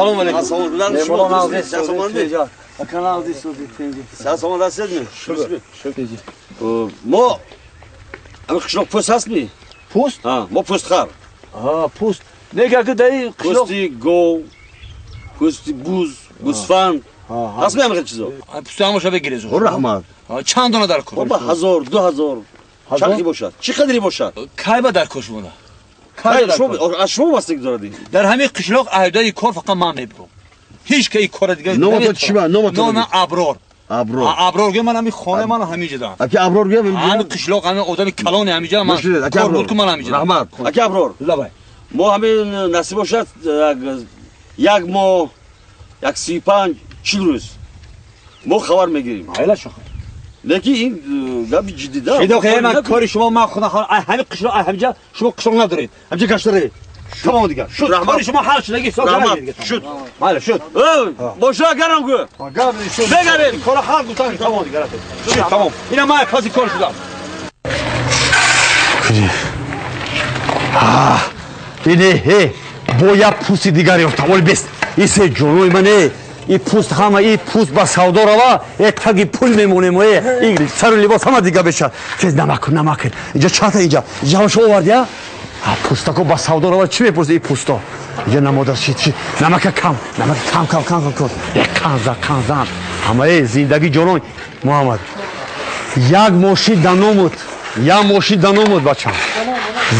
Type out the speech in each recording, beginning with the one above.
Салом алейкум. Салом алейкум. Мо қишлоқ пӯст ҳастми? Пӯст? Мо пӯстхар. Пӯст. Нега ки даи қишлоқ пӯсти гов, пӯсти буз, гӯсфанд. Ҳастми ҳамин чизо? Пӯсти ҳамаша бигирез. Раҳмат. Чанд дона дар кор? Ба 1000, 2000. Чанд бошад? Чӣ қадре бошад? Кай ба дар кор шумода? Аз шумо вастагӣ дорад. Дар ҳамин қишлоқ аҳдаи кор фақат ман мебурам. Ҳеҷ ки кори дигар. Номатон чӣ ба? Номатон? Номам Аброр. Аброр. Аброр гӯям, ман ҳамин хона ман ҳамин ҷо. Аки Аброр гӯям, ҳамин қишлоқ, ҳамин одами калони ҳамин ҷо ман. Кор буд ку ман ҳамин ҷо. Раҳмат. Аки Аброр. Лабай. Мо ҳамин насиб бошад як моҳ, як 35, 40 рӯз мо хабар мегирем. Айла шоха. Лекин ин гапи ҷиддӣ да. Шидо ман кори шумо ман худам ҳамин қишлоқ ҳамин ҷо шумо қишлоқ надоред. Ҳамин ҷо гаштаред. Тамом дигар. Шуд. Кори шумо ҳал шудаги ҳисоб кардед. Шуд. Майли шуд. Боша гарам гӯ. Гап шуд. Бегарем. Кора ҳал гуфтан тамом дигар. Шуд тамом. Ина ман паси кор шудам. Ине ҳе бо як пӯсти дигар ёфтам. Оли бест. Исе ҷонои мане. И пӯст ҳама и пӯст ба савдо рава, э таги пул мемонем, э и сару либос ҳама дига бешад. Тез намак намак. Инҷа чата инҷа. Инҷа ҳамаша овард я? Пӯстако ба савдо рава чӣ мепурсӣ и пӯсто? Инҷа намода чи чи намака кам, намака кам кам кам кам кун. Э канза канзан. Ҳамаи зиндагӣ ҷонон Муҳаммад. Як мошин даномуд. Як мошин даномуд бачам.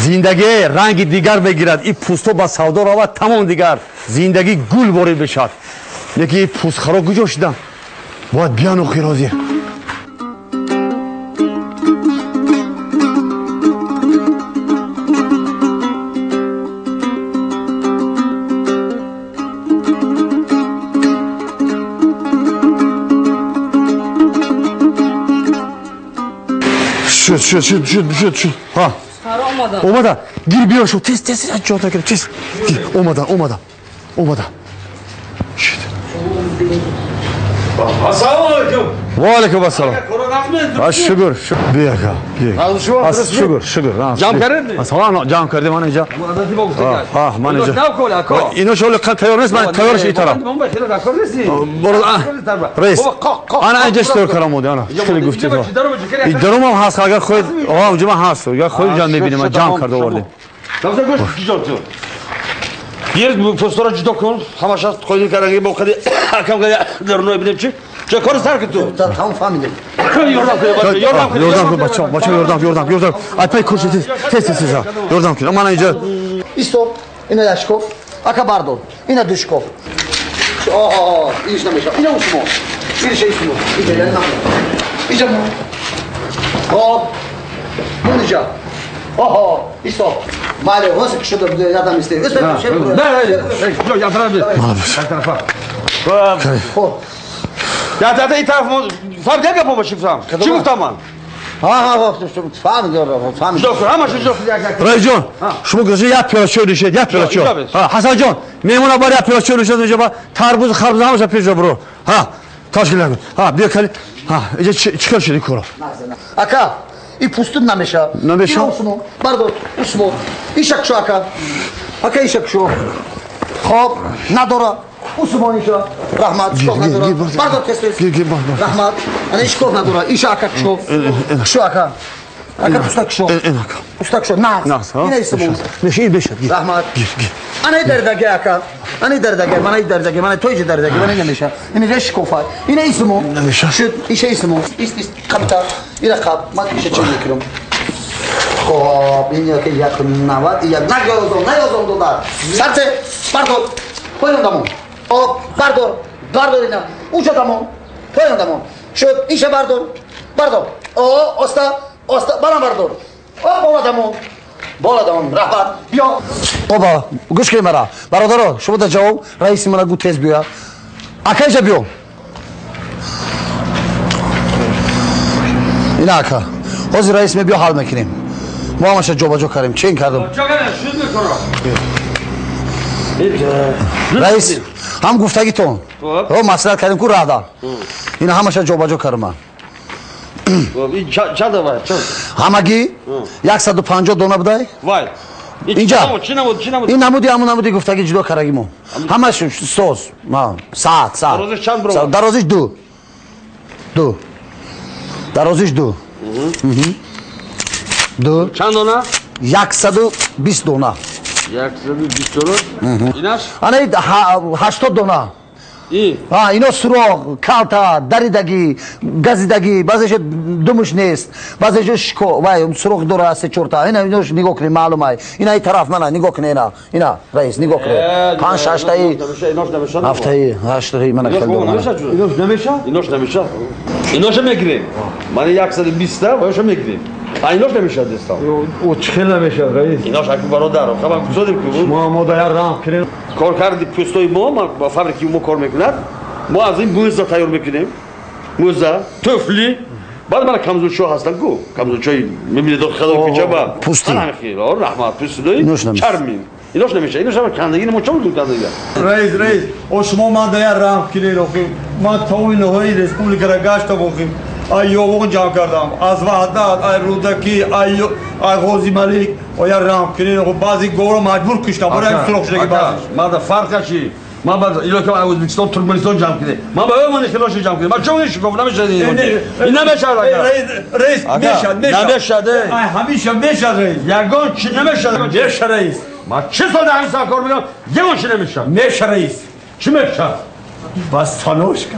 Зиндагӣ ранги дигар мегирад. И пӯсто ба савдо рава тамом дигар. Зиндагӣ гул ворид мешавад. Яки пӯстхаро куҷо шудам? Бояд биён охир ҳозир. Шуд, шуд, шуд, шуд, шуд, шуд. Ҳа. Омадан. Гир биё шуд. Тез, тез, ҷота гир, тез. Омадан, омадан. Омадан. Шуд. Ассалому алайкум. Ва алайкум ассалом. Шукр, шукр. Бия ка. Шукр, шукр. Ҷамъ кардед? Ассалом, ҷамъ кардем ман инҷа. Ҳа, ман инҷа. Ино шоли қад тайёр нест, ман тайёрш ин тараф. Раис. Ана инҷа чӣ тайёр кардам ана. Хеле гуфтед. Ин дарум ҳам ҳаст, агар хоҳед, ҳа, онҷо ман ҳаст. Агар хоҳед ҷамъ мебинем, ман ҷамъ карда овардем. Гир пӯстора ҷудо кун, ҳамаша қойди кардаги бо қади акам қади даруной бинем чи. Ча кори сар ки ту? Тамом фаҳмидем. Ёрдам кун, ёрдам кун. Ёрдам кун бачаҳо, бачаҳо ёрдам, ёрдам, ёрдам. Ай пай курси тез, тез, тез, тез. Ёрдам кун. Ман инҷа. Исто, ина яшков, ака бардор, ина душков. Оҳо, инш намеша. Ина усмо. Инша исмо. Инҷа яъне намеш. Инҷа мо. Хоб. Мунҷа. Оҳо, исто. Бале, ҳозир ки шуда ядам исте. Не, не, я тараф. Я тарафа. Хоб. Я та ин тараф фаҳмидем гапо ба чӣ гуфтам? Чӣ гуфтам ман? Ҳа, фаҳмидем, фаҳмидем. Ҷудо кун, ҳамаша ҷудо кун, як як. Раисҷон, шумо гузашта як пиёла чой нӯшед, як пиёла чой. Ҳа, Ҳасанҷон, меҳмона бар як пиёла чой нӯшед, инҷа ба тарбуз, харбуз ҳамаша пеш бро. Ҳа, ташкил кун. Ҳа, биё кали. Ҳа, инҷа чӣ кор шуд ин коро? Ака, и пӯстут намеша. Намеша? Усмо, бардор, усмо. Иша кушо ака. Ака иша кушо. Хоб, надора. Усмон иша. Раҳмат, шикоф надора. Бардор тез тез. Раҳмат. Ана шикоф надора. Иша ака кушо. Кушо ака. Ака пӯста кушо. Пӯста кушо. Нағз. Ина исмон. Меша ин бешад. Раҳмат. Ана дардаги ака. Ана дардаги, мана дардаги, мана тойҷи дардаги, мана намеша. Ина ҷа шикофа. Ина исмон. Намеша. Шуд, иша исмон. Ист, ист, қабта. Ира қаб. Ман иша чӣ мекунам? Хоб, ин яке як навад, як наёзон, наёзон додар. Сарце, бардор. Поён дамон. Хоб, бардор, бардор ина. Уҷа дамон. Поён дамон. Шуд, иша бардор. Бардор. О, оста, оста, бара бардор. О, бола дамон. Бола дамон, раҳмат. Биё. Оба, гӯш кунед мара. Бародаро, шумо дар ҷавоб раиси мара гӯ тез биёя. Ака иҷа биё. Ина ака. Ҳозир раис мебиё ҳал мекунем. Мо ҳамаша ҷобаҷо кардем. Чен кардем? Раис, ҳам гуфтагитон. Ро маслиҳат кардем ку раҳда. Ина ҳамаша ҷобаҷо кардем ман. Ҳамагӣ 150 дона будай. Вай. Инҷа. Ин намуди ҳамун намуди гуфтагӣ ҷудо кардаги мо. Ҳамаш соз. Саат, саат. Дарозиш чанд баробар? Дарозиш ду. Ду. Дарозиш ду. Ду. Чанд дона? 120 дона. 120 дона? Инаш? Ана 80 дона. Ино суроғ, калта, даридагӣ, газидагӣ, баъзеша думуш нест, баъзеша шико, вай суроғ дора се чорта. Ина инош нигоҳ кунед, маълум ай. Ина и тараф мана нигоҳ кунед, ина. Ина, раис, нигоҳ кунед. 5 6 таи. 7 8 таи мана хел дора. Инош намеша? Инош намеша. Иноша мегирем. Мана 120 та, вайша мегирем. А инош намеша дестам. О чӣ намеша, раис? Инош аки бародар, хабар гузорем ки мо мо даяр раҳм кунем. Кор карди пӯстои мо, ба фабрики мо кор мекунад. Мо аз ин мӯза тайёр мекунем. Мӯза, туфли. Баъд мана камзулчо ҳастанд ку. Камзулчои мебинед хадо кӯча ба. Пӯсти. Раҳмат, пӯстидои чармин. Инош намеша. Инош ҳама кандагӣ мо чо мекунем кандагӣ? Раис, раис, о шумо ман даяр раҳм кунед охи. Ман тамоми ноҳияи республикаро гаштам охи. Ай Ёвон ҷамъ кардам. Аз Ваҳдат, ай Рӯдакӣ, ай Ғози Малик, оя раҳм кунед. Баъзе говро маҷбур куштам. Барои ҳамин суроғ шудаги баъзеш. Ман да фарқ чи? Ман ба илока аз Ӯзбекистон, Туркманистон ҷамъ кунед. Ман ба ӯ хилоша ҷамъ кунед. Ман чо шикоф намешад ин? Ин намешад ака. Раис, мешад, мешад. Намешад. Ай ҳамеша мешад раис. Ягон чи намешад. Меша раис. Ман чи сол дар ҳамин сар кор мекунам? Ягон чи намешад. Меша раис. Чӣ мешад? Бастаношка.